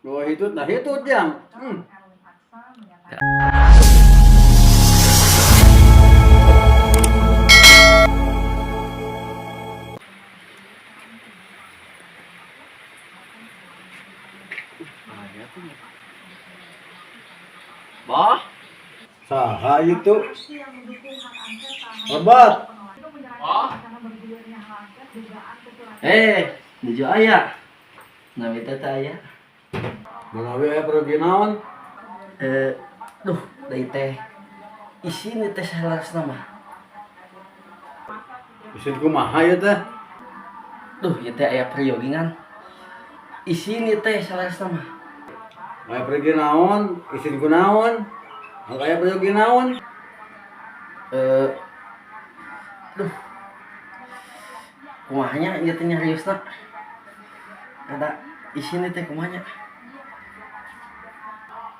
Dua hitut nah hitut jang. Bah, Saha itu? Lebat. Bah. Eh, nuju aya. Nami teh teh aya. Manawi aya pergi naon? Eh, duh, deui teh. Isin teh salarasna mah. Isin kumaha ieu teh? Duh, ieu teh aya peryogi ngan. Isin teh salarasna mah. Aya pergi naon? Isin ku naon? Aya pergi naon? Eh, duh. Kumaha nya ieu teh nyariosna? Ada isin teh kumaha nya?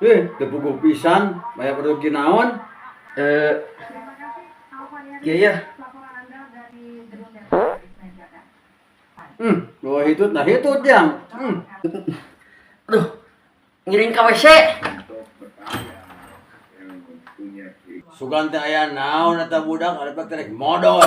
Eh, teu puguh pisan, aya pergi naon? Eh, iya ya. Dua hitut nah hitut jang. Duh, ngiring ka WC. Sugan teh aya naon eta budak ari teh rek modol.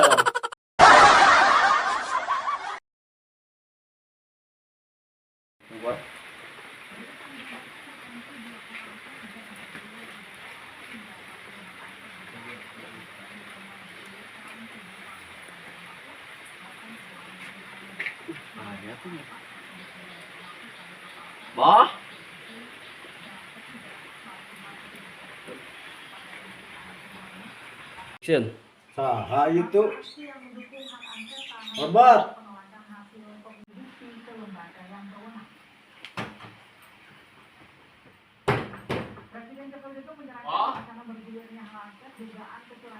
Bah. Action. Saha itu? Lebat.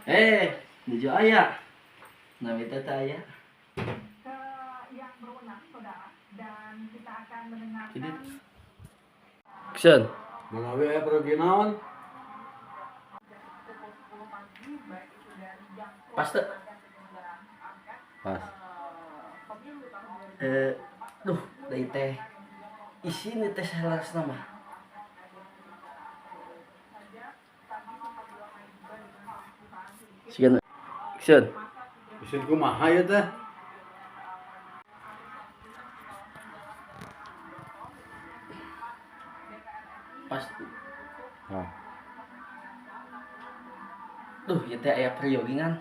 Eh, nuju aya. Nami teh teh aya. Action. Manawi aya pergi naon? Pas teu? Pas. Eh, duh, deui teh. Isin teh salarasna mah. Sigan. Action. Isin kumaha ieu teh? Pas. Hah. Duh, ieu teh aya peryogi ngan.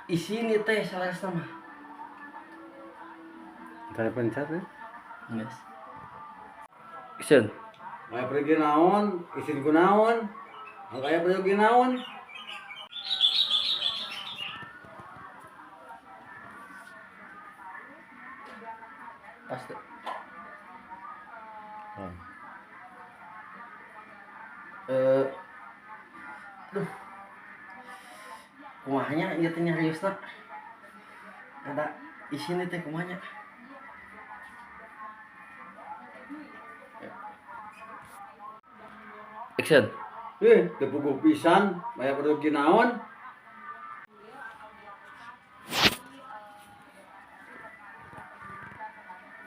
Isin teh salarasna mah. Tadi pencet ya. Geus. Action. Aya pergi naon? Isin ku naon? Aya pergi naon? Pas teu? Eh, duh. Kumaha nya ieu teh nyariosna? Ada isin teh kumaha nya? Action. Eh, teu puguh pisan, aya pergi naon?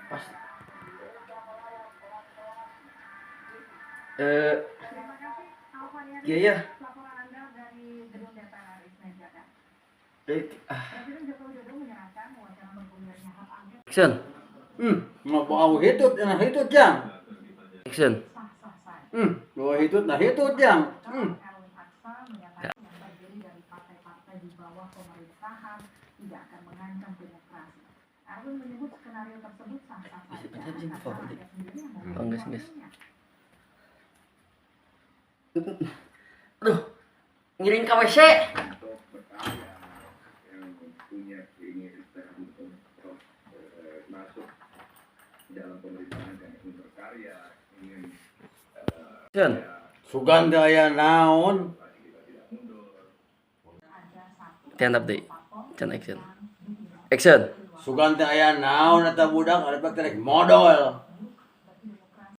Pas. Eh, iya ya. Eh, ah. Action. Ngabau hitut nah hitut jang. Action. Dua hitut nah hitut jang. Bisa pencet sih, oh, oh, enggak, enggak. Aduh, ngiring ka WC. Action. Sugan teh aya naon? Stand up deui. Can action. Action. Sugan teh aya naon eta budak ari teh rek modol.